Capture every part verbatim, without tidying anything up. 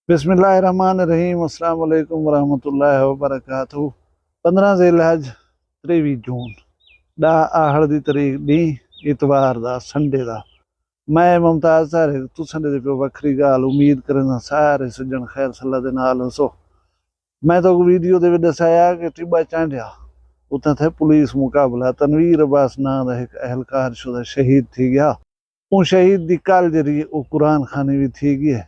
بسم اللہ الرحمن الرحیم۔ السلام علیکم ورحمۃ اللہ وبرکاتہ۔ پندرہ ذی الحج، تریوی جون، ݙاہ آہڑ دی تاریخ، ݙینہہ اتوار دا، سنڈے دا۔ میں ممتاز طارق، تساں ݙیہدے پیو وکھری ڳالھ۔ امید کرینداں سارے سڄݨ خیر صلاح دے نال ہوسو۔ میں تہاکوں ویڈیو دے وچ ݙسایا کہ ٹٻہ چانڈیا اتھاں تھئے پولیس مقابلہ، تنویر عباس ناں دا ہک اہلکار شدہ شہید تھی ڳیا۔ اوں شہید دی کل جیڑھی او قرآن خوانی وی تھی ڳئی ہے۔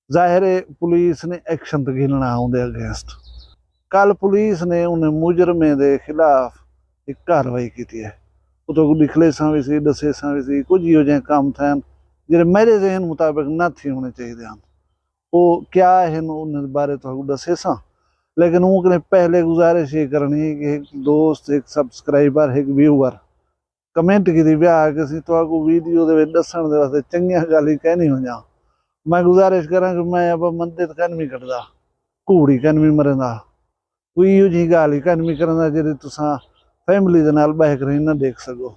ظاہر ہے پولیس نے ایکشن تے گھنݨا اوندے اگینسٹ۔ کل پولیس نے انہیں مجرمیں دے خلاف ہک کاروائی کیتی ہے۔ اتھاں کوں ݙکھلیساں وی سی، ݙسیساں وی سی، کجھ ایہو جہے کم تھئن جیڑھے میݙے ذہن مطابق نہ تھی ہونے چاہیدے ہن۔ او کیا ہن، انہیں بارے تہاکوں ݙسیساں، لیکن اوں کنے پہلے گزارش اے کرݨی ہے کہ ہک دوست، ہک سبسکرائبر، ہک ویور کمنٹ کیتی پیا کہ اسیں تہاکوں ویڈیو دے وچ ݙسݨ دے واسطے چنڳیاں ڳالھیں کائنی ہونیاں۔ میں گزارش کراں کہ میں ابا مندے تے کائنی کٹدا، کوڑی کائنی مریندا، کوئی ایہو جہی ڳالھ ہی کائنی کریندا جیڑھی تساں فیملی دے نال ٻہہ کر نہ ݙیکھ سڳو۔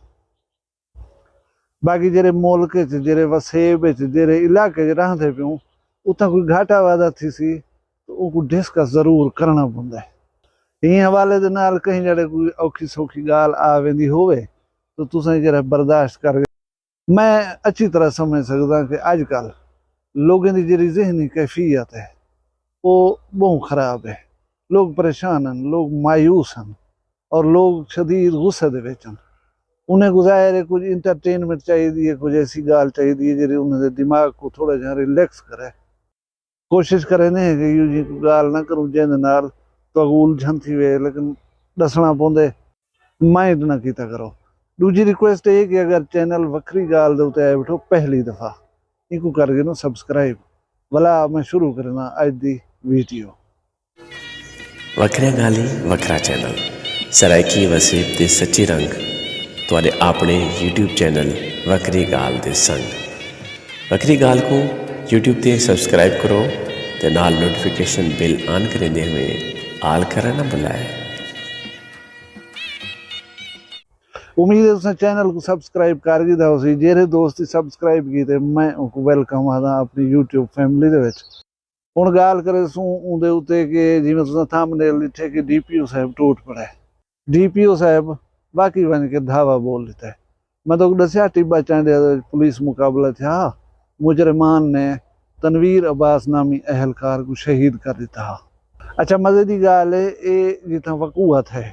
باقی جیڑھے ملک اچ، جیڑھے وسیب اچ، جیڑھے علاقے اچ رہندے پیوں، اتھاں کوئی گھاٹا وعدہ تھیسی تاں اوکوں ڈسکس ضرور کرݨا پوندا ہے۔ ایں حوالے دے نال کہیں جیڑھے کوئی اوکھی سوکھی ڳالھ آ ویندی ہووے تاں تساں جیڑھا برداشت کر، میں اچھی طرح سمجھ سڳداں کہ اڄ کل لوکیں دی جیڑھی ذہنی کیفیت ہے او ٻہوں خراب ہے۔ لوک پریشان ہن، لوک مایوس ہن اور لوک شدید غصے دے وچ ہن۔ انہیں کوں ظاہر ہے کجھ انٹرٹینمنٹ چاہیدی ہے، کجھ ایسی ڳالھ چاہیدی ہے جیڑھی انہیں دے دماغ کوں تھوڑا جہا ریلیکس کرے۔ کوشش کریندے ہیں کہ ایہو جہی کوئی ڳالھ نہ کروں جیندے نال تہاکوں الجھن تھیوے، لیکن ݙسݨا پوندے، مائنڈ نہ کیتا کرو۔ ݙوجھی ریکویسٹ اے کہ اگر چینل وکھری ڳالھ دے اتے آئے ٻیٹھو پہلی دفعہ، اینکوں کر گھنو سبسکرائب۔ ولا میں شروع کرینداں اڄ دی ویڈیو۔ وکھریاں ڳالھیں، وکھرا چینل، سرائیکی وسیب دے سچے رنگ، تہاݙے آپݨے یوٹیوب چینل وکھری ڳالھ دے سنگ۔ وکھری ڳالھ کوں یوٹیوب تے سبسکرائب کرو تے نال نوٹیفیکیشن بیل آن کریندے ہوئے آل کرݨ نہ بھلائے۔ امید ہے تساں چینل کوں سبسکرائب کر گھدا ہوسی۔ جیڑھے دوست سبسکرائب کیتے، میں اونکوں ویلکم آہداں اپݨی یوٹیوب فیملی دے وچ۔ ہݨ ڳالھ کریسوں اوندے اتے کہ جیویں تساں تھمبنیل ݙٹھے کہ ڈی پی او صاحب ٹوٹ پڑے۔ ڈی پی او صاحب واقعی ونڄ کے دھاوا ٻول ݙتے۔ میں تہاکوں ݙسیا ٹٻہ چانڈیا دے وچ پولیس مقابلہ تھیا ہا، مجرمان نے تنویر عباس نامی اہلکار کوں شہید کر ݙتا ہا۔ اچھا، مزے دی ڳالھ ہے، اے جتھاں وقوع تھئے،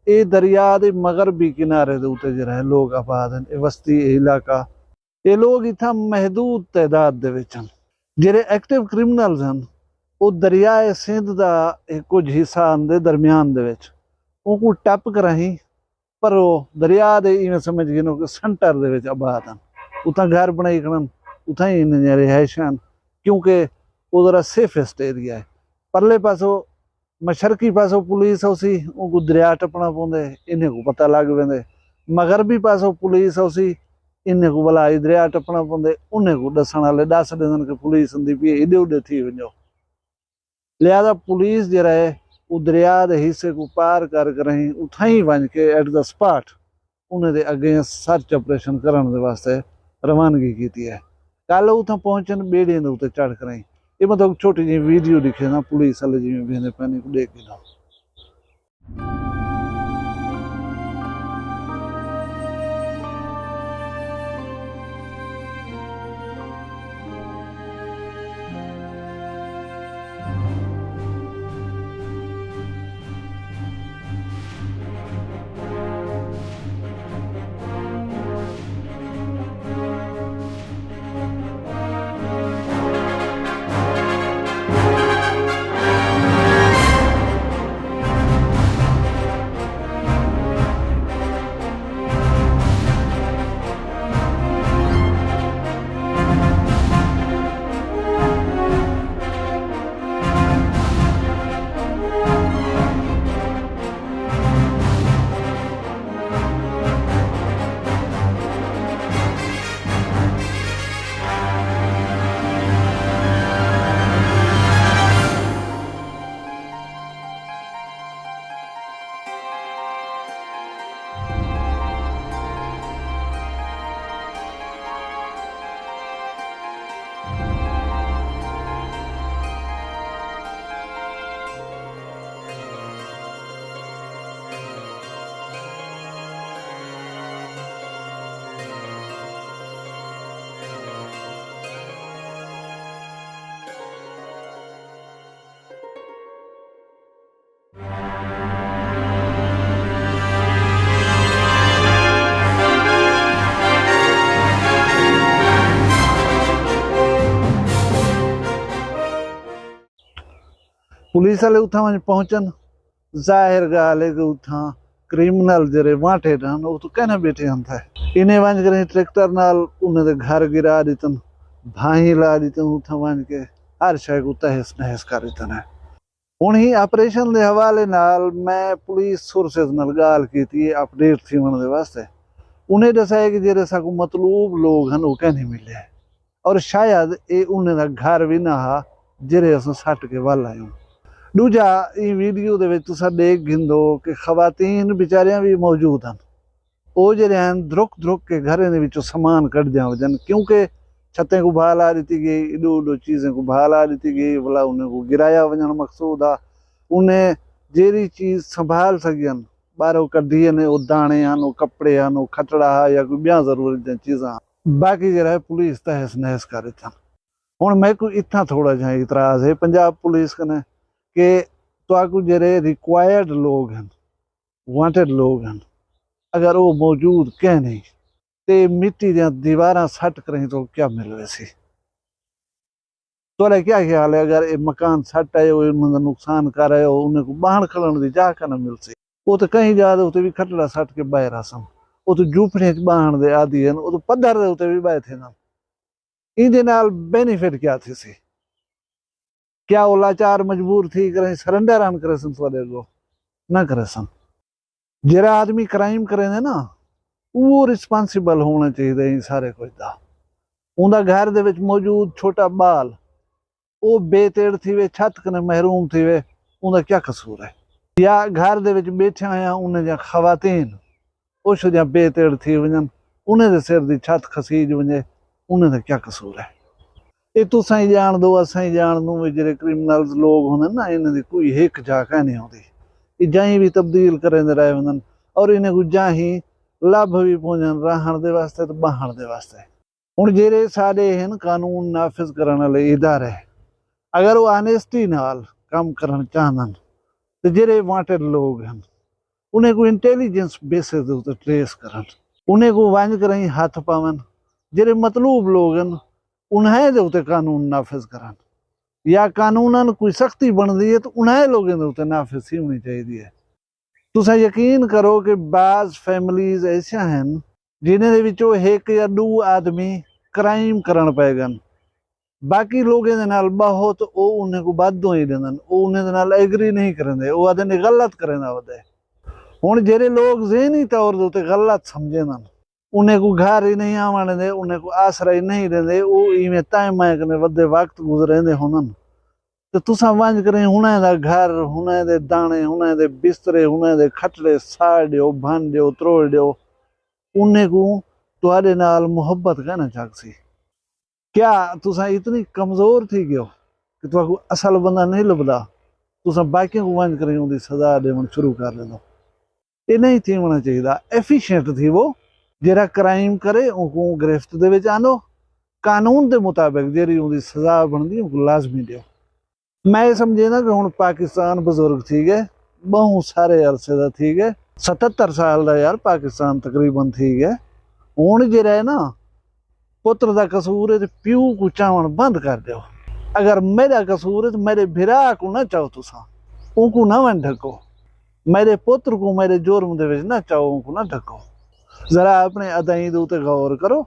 اے دریا دے مغربی کنارے دے اتے جیڑھا ہے لوک آباد ہن، اے وستی، اے علاقہ، اے لوک اتھاں محدود تعداد دے وچ ہن۔ جیڑھے ایکٹیو کرمنلز ہن، او دریائے سندھ دا ہک کجھ حصہ ہن دے درمیان دے وچ، اونکوں ٹپ کراہیں، پر او دریا دے ایویں سمجھ گھنو کہ سنٹر دے وچ آباد ہن۔ اتھاں گھر بݨائی کھڑن، اتھاں ہی انہیں دیاں رہائشاں ہن، کیونکہ او ذرا سیفسٹ ایریا ہے۔ پرلے پاسوں مشرقی پاسوں پولیس ہوسی، اونکوں دریا ٹپݨا پوندے، انہیں کوں پتہ لڳ ویندے۔ مغربی پاسوں پولیس ہوسی، انہیں کوں ولا ہی دریا ٹپݨا پوندے، انہیں کوں ݙسݨ والے ݙس ݙیندن کہ پولیس اندی پئی ہے، ایݙے اوݙے تھی ونڄو۔ لہذا پولیس جیڑھا ہے، او دریا دے حصے کوں پار کر کراہیں اتھائیں ونڄ کے ایٹ دا سپاٹ انہیں دے اگینسٹ سرچ آپریشن کرݨ دے واسطے روانگی کیتی ہے۔ کل اتھاں پہنچن، ٻیڑیاں دے اتے چڑھ کراہیں۔ اے میں تہاکوں چھوٹی جہی ویڈیو ݙکھینداں، پولیس والے جیویں ویندے پئے ہن، کوں ݙیکھ گھنو۔ پولیس والے اتھاں ونڄ پہنچن، ظاہر ڳالھ ہے کہ اتھاں کرمنل جیڑھے وانٹیڈ ہن، او اتھوں کائناں ٻیٹھے ہن تھے۔ انہیں ونڄ کریں ٹریکٹر نال انہیں دے گھر گرا ݙتن، بھائیں لا ݙتن، اتھاں ونڄ کے ہر شے کوں تہس نہس کر ݙتن ہے۔ ہݨ ہی آپریشن دے حوالے نال میں پولیس سورسز نال ڳالھ کیتی ہے اپڈیٹ تھیوݨ دے واسطے۔ انہیں ݙسایا کہ جیڑھے ساکوں مطلوب لوگ ہن، او کائنی ملے۔ اور شاید اے انہیں دا گھر وی نہ ہا جیڑھے اساں سٹ کے ول آیوں۔ ݙوجھا، ایں ویڈیو دے وچ تساں ݙیکھ گھندو کہ خواتین بیچاریاں وی موجود ہن۔ او جیڑھے ہن، دھرک دھرک کے گھریں دے وچوں سامان کڈھدیاں ودن، کیونکہ چھتیں کوں بھا لا ݙتی ڳئی، ایݙو ایݙو چیزیں کوں بھا لا ݙتی ڳئی، ولا انہیں کوں گرایا ونڄݨ مقصود ہا۔ انہیں جیڑھی چیز سنبھال سڳین، ٻاہروں کڈھی نے، او داݨے ہن، او کپڑے ہن، او کھٹڑا ہا یا کوئی ٻیاں ضرورت دیاں چیزاں ہن۔ باقی جیڑھا ہے پولیس تہس نہس کر ݙتن۔ ہݨ میکوں اتھاں تھوڑا جیہاں اعتراض ہے پنجاب پولیس کنے کہ تہاکوں جیڑھے ریکوائرڈ لوگ ہن، وانٹیڈ لوگ ہن، اگر او موجود کائنی تے مٹی دیاں دیواراں سٹ کریں تو کیا مل ویسی؟ تہاݙا کیا خیال ہے، اگر اے مکان سٹ آئے ہو، انہاں دا نقصان کر آئے ہو، انہیں کوں ٻہݨ کھلݨ دی جاہ کائناں ملسی؟ او تے کہیں جاہ دے اتے وی کھٹڑا سٹ کے ٻہہ رہسن۔ او تے جھوپڑیں اچ ٻہݨ دے عادی ہن، او تے پدھر دے اتے وی ٻہہ تھیندن۔ ایندے نال بینیفٹ کیا تھیسی؟ کیا او لاچار مجبور تھی کریں سرنڈر آن کریسن تہاݙے اڳوں؟ نہ کریسن۔ جیڑھا آدمی کرائم کریندے نا، اوہو ریسپانسیبل ہووݨا چاہیدا ایں سارے کجھ دا۔ اوندا گھر دے وچ موجود چھوٹا ٻال، او بے تیڑ تھیوے، چھت کنے محروم تھیوے، اوندا کیا قصور ہے؟ یا گھر دے وچ ٻیٹھے ہوئیاں انہیں دیاں خواتین، او شدیاں بے تیڑ تھی ونڄن، انہیں دے سر دی چھت کھسیج ونڄے، انہیں دا کیا قصور ہے؟ اے تساں ہی ڄاݨدو، اساں ہی ڄاݨدوں، وی جیڑھے کرمنلز لوگ ہوندن نا، انہیں دی کوئی ہک جاہ کائنی ہوندی۔ اے جائیں وی تبدیل کریندے رہ ویندن اور انہیں کوں جاہیں لبھ وی پوندن رہݨ دے واسطے تے ٻہݨ دے واسطے۔ ہݨ جیڑھے ساݙے ہن قانون نافذ کرݨ والے ادارے، اگر او آنیسٹی نال کم کرݨ چاہندن تے جیڑھے وانٹیڈ لوگ ہن، انہیں کوں انٹیلیجنس بیسس دے اتے ٹریس کرن، انہیں کوں ونڄ کریں ہتھ پاون، جیڑھے مطلوب لوگ ہن، انہیں دے اتے قانون نافذ کرن، یا قانوناً کوئی سختی بݨدی ہے تو انہیں لوگیں دے اتے نافذ تھیوݨی چاہیدی ہے۔ تساں یقین کرو کہ بعض فیملیز ایسیاں ہن جنہیں دے وچوں ہک یا ݙو آدمی کرائم کرݨ پئے ڳن، باقی لوگیں دے نال ٻہو تے او انہیں کوں بد دعائیں ݙیندن، او انہیں دے نال ایگری نہیں کریندے، او آہدن اے غلط کریندا ودے۔ ہݨ جیڑھے لوگ ذہنی طور دے اتے غلط سمجھیندن، انہیں کوں گھر ہی نہیں آوݨ ݙیندے، انہیں کوں آسرا ہی نہیں ݙیندے، او ایویں تائیں مائیں کنے ودے وقت گزریندے ہوندن۔ تے تساں ونڄ کریں ہݨیں دا گھر، ہݨیں دے داݨے، ہݨیں دے بسترے، ہݨیں دے کھٹڑے ساڑ ݙیو، بھن ݙیو، تروڑ ݙیو، انہیں کوں تہاݙے نال محبت کائناں چاکسی۔ کیا تساں اتنی کمزور تھی ڳیو کہ تہاکوں اصل بندہ نہیں لبھدا؟ تساں باقیاں کوں ونڄ کریں اوندی سزا ݙیوݨ شروع کر ݙیندو۔ اے نہیں تھیوݨا چاہیدا۔ ایفیشینٹ تھیوو، جیڑھا کرائم کرے اونکوں گرفت دے وچ آندو، قانون دے مطابق جیڑھی اوندی سزا بݨدی اونکوں لازمی ݙیو۔ میں اے سمجھینداں کہ ہݨ پاکستان بزرگ تھی ڳئے، ٻہوں سارے عرصے دا تھی ڳئے، ستہتر سال دا یار پاکستان تقریباً تھی ڳئے۔ ہݨ جیڑھا ہے نا، پتر دا قصور ہے تے پیو کوں چاوݨ بند کر ݙیو۔ اگر میݙا قصور ہے تے میݙے بھرا کوں نہ چاؤ تساں، اونکوں نہ ونڄ ڈھکو۔ میݙے پتر کوں میݙے جرم دے وچ نہ چاؤ، اونکوں نہ ڈھکو۔ ذرا اپݨے ادائیں دے اتے غور کرو،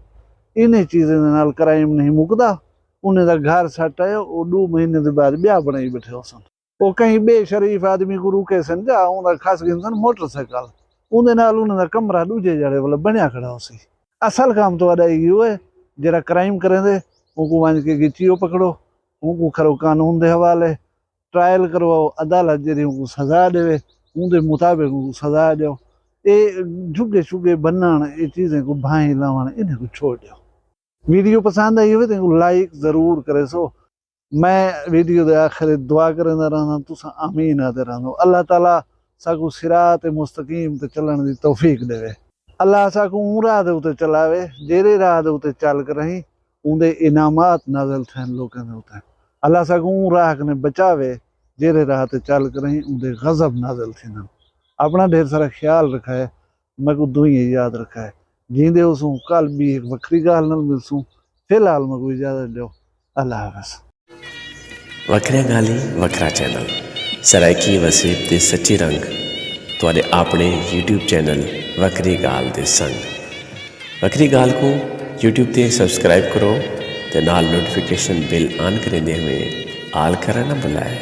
انہیں چیزیں دے نال کرائم نہیں مکدا۔ انہیں دا گھر سٹ آئے، او ݙو مہینے دے بعد ٻیا بݨائی ٻیٹھے ہوسن۔ او کہیں ٻئے شریف آدمی کوں روکیسن جا، اوندا کھس گھنسن موٹر سائیکل، اوندے نال انہاں دا کمرہ ݙوجھے جیڑھے ول بݨیا کھڑا ہوسی۔ اصل کم تہاݙا ایہو ہے، جیڑھا کرائم کریندے اونکوں ونڄ کے گچیو پکڑو، اونکوں کھڑو قانون دے حوالے، ٹرائل کرواؤ، عدالت جیڑھی اونکوں سزا ݙیوے، اوندے مطابق اونکوں سزا ݙیو۔ اے جھڳے شڳے بھنݨ، اے چیزیں کوں بھائیں لاوݨ، انہیں کوں چھوڑ ݙیو۔ ویڈیو پسند آئی ہووے تاں لائک ضرور کریسو۔ میں ویڈیو دے آخر اچ دعا کریندا رہنداں، تساں آمین آہدے رہندو۔ اللہ تعالیٰ ساکوں صراط مستقیم تے چلݨ دی توفیق ݙیوے۔ اللہ ساکوں اوں راہ دے اتے چلاوے جیڑھے راہ دے اتے چل کے رہیں اوندے انعامات نازل تھین لوکاں دے اتے۔ اللہ ساکوں اوں راہ کنے بچاوے جیڑھے راہ تے چل کے رہیں اوندے غضب نازل تھیندن۔ اپݨا ڈھیر سارا خیال رکھائے۔ میکوں دعائیں یاد رکھائے۔ جیندے ہوسوں، کل ٻی ہک وکھری ڳالھ نال ملسوں۔ فی الحال میکوں اجازت ݙیو۔ اللہ حافظ۔ وکھریاں ڳالھیں، وکھرا چینل۔ سرائیکی وسیب دے سچے رنگ تہاݙے آپݨے یوٹیوب چینل وکری ڳالھ دے سنگ۔ وکری ڳالھ کوں یوٹیوب تے سبسکرائب کرو تے نال نوٹیفیکیشن بیل آن کریندے ہوئیں آل کرݨ نہ بھلائے۔